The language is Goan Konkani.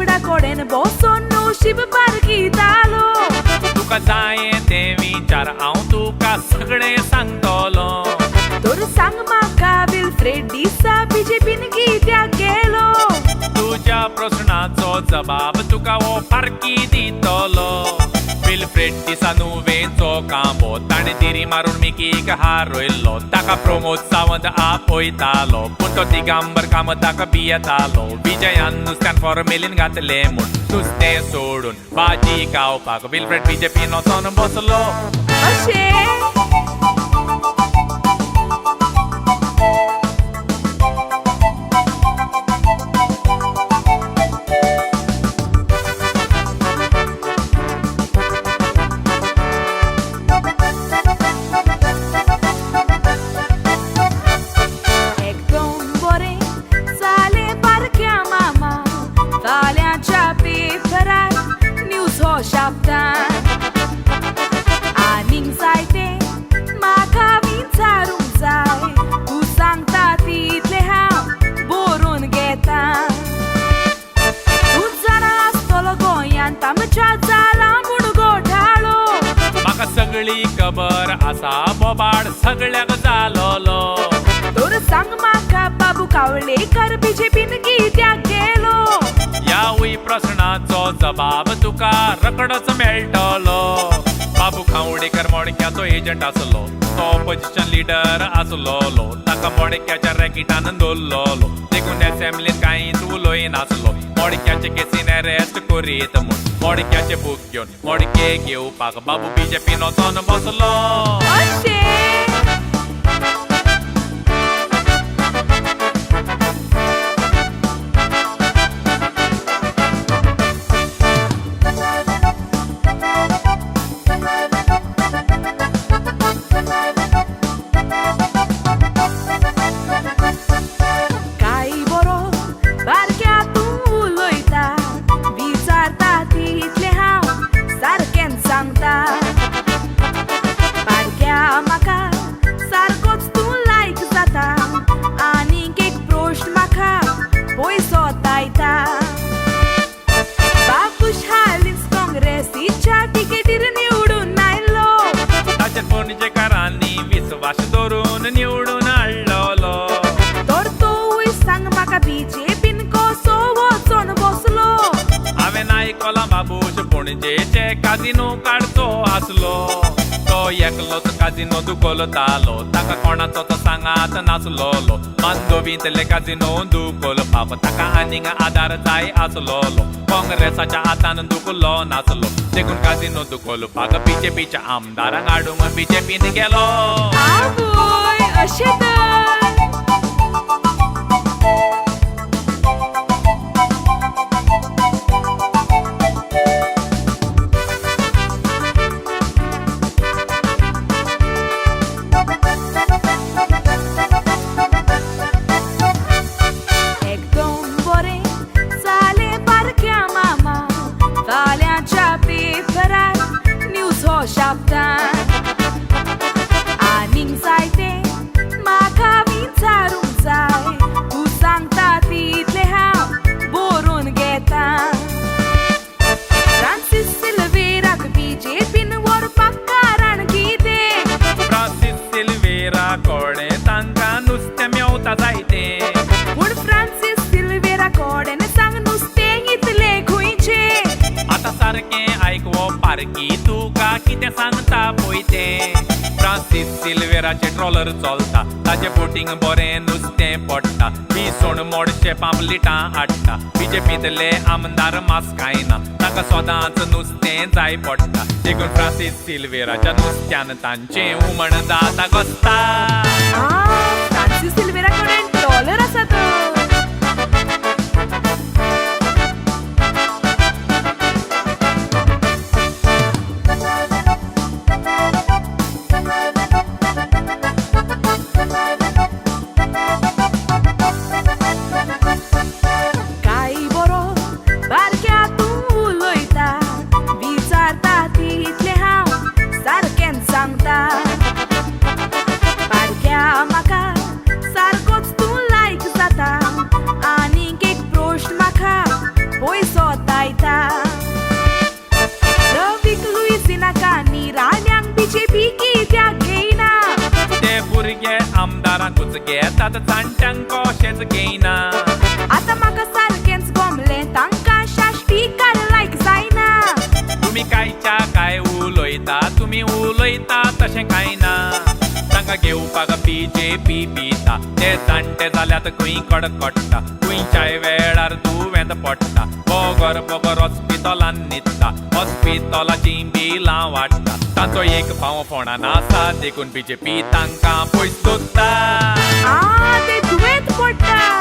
लिबडा कडेन बसोन नशीब पारखितालो. तुका जाय तें विचार, हांव तुका सगळें सांगतलो. तर सांग म्हाका विल्फ्रेड डिसा बीजेपीन कित्याक गेलो? तुज्या प्रश्नाचो जबाब तुका हो पारखी दितलो. विल्फ्रेड डिसा नुवेंचो कांबो, ताणें तिरी मारून मिकीक हारयल्लो. ताका प्रमोद सावंत आपयतालो, पूण तो दिगंबर कामताक भियेतालो. विजयान नुस्त्यान फॉर्मेलीन घातलें म्हूण नुस्तें सोडून भाजी खावपाक विल्फ्रेड बीजेपीन वचोन बसलो. अशें? एकदम बरें जालें पारख्या मामा, फाल्यांच्या पेपरार न्यूज हो शाब्दान. आनीक जायते म्हाका विचारूंक जाय, तूं सांगता तितलें हांव बरोवन घेता. तूं जाणा आसतलो गोंयांत आमच्या जाला म्हूण घोटाळो. म्हाका सगळी खबर आसा, बोबाड सगळ्याक जालोलो. तर सांग म्हाका बाबू कावळेकर बीजेपीन कित्याक गेलो? ह्यावूय प्रश्नाचो जबाब तुका रोखडोच मेळटलो. बाबू खावडेकर मोडक्याचो एजंट आसलो, तो ऑपोजिशन लिडर आसलोलो. ताका मोडक्याच्या रॅकेटान दवरलोलो, देखून एसेंब्लीन कांयच उलयनासलो. मोडक्याचे केसीन अरेस्ट करीत म्हूण मोडक्याचे बूक घेवन मोडके घेवपाक बाबू बीजेपीन वचोन बसलो. अशें? काय बरो बारक्या तूं उलयता, विचारता तितलें हांव सारकेंच सांगता. बारक्या म्हाका सारकोच तूं लायक जाता, आनीक एक प्रश्न म्हाका पयसो तायता. बाबूश हालींच काँग्रेसीच्या तिकेटीर निवडून आयलो. ताचेर पणजेकारांनी विस्वास दवरून निवडून हाडलोलो. तर तूंय सांग म्हाका बीजेपीन कसो वचोन बसलो? हांवें आयकलां बाबूश पणजेचे काजिनो काडचो आसलो. तो एकलोच काजिनो दुखोलतालो, ताका कोणाचो तो सांगात नासलोलो. मांदोवींतले काजिनो दुखोलपाक ताका आनीक आदार जाय आसलोलो. काँग्रेसाच्या हातान दुखलो नासलो, देखून काजिनो दुखोलपाक बीजेपीच्या आमदारांक हाडूंक बीजेपीन गेलो. आवय, अशें तर. एकदम बरें जालें पारख्या मामा, फाल्यांच्या पेपरार न्यूज हो शाब्दान. आनीक जायते म्हाका विचारूंक जाय, तूं सांगता तितलें हांव बरोवन घेता. फ्रांसीस सिल्वेराक बीजेपीन व्हरपाक कारण कितें? फ्रांसीस सिल्वेरा कोडे तांकां नुस्तें मेवता जायतें. पूण फ्रांसीस सिल्वेरा कडेन सांग नुस्तें इतलें खंयचें? आतां सारकें आयक पारखी तुका कितें सांगता पळय तें. फ्रांसीस सिल्वेराचें ट्रॉलर चलता, ताचें बोटींग बरें नुस्तें पडटा. विसवण मोडशे पांपलिटां हाडटा. बीजेपींतले आमदार मास खायना, ताका सदांच नुस्तें जाय पडटा. देखून फ्रांसीस सिल्वेराच्या नुस्त्यान तांचें हुमण जाता घोस्ता. फ्रांसीस सिल्वेरा कडेन ट्रॉलर आसा तर. काय बरो बारक्या तूं उलयता, विचारता तितलें हांव सारकेंच सांगता. बारक्या म्हाका सतायता. रवीक लुईझिनाका निराल्यांक बीजेपी कित्याक घेयना? ते भुरगे आमदारांकूच घेतात, जाणट्यांक कशेंच घेयना. आतां म्हाका सारकेंच गोमलें, तांकां साश्टीकार लायक जायना. तुमी कायच्या काय उलयता, तुमी उलयता तशें कांय ना. तांकां घेवपाक बीजेपी पिता. ते जाणटे जाल्यात खंय कडकडटा, खंयच्याय वेळार दुयेंत पडटा. बोगर बोगर हॉस्पिटलान न्हिदता, हॉस्पिटलाचीं बिलां वाडटा. तांचो एक पांव फोंडान आसा, देखून बीजेपी तांकां पयस दोत्ता. आ, ते दुयेंत पडटा.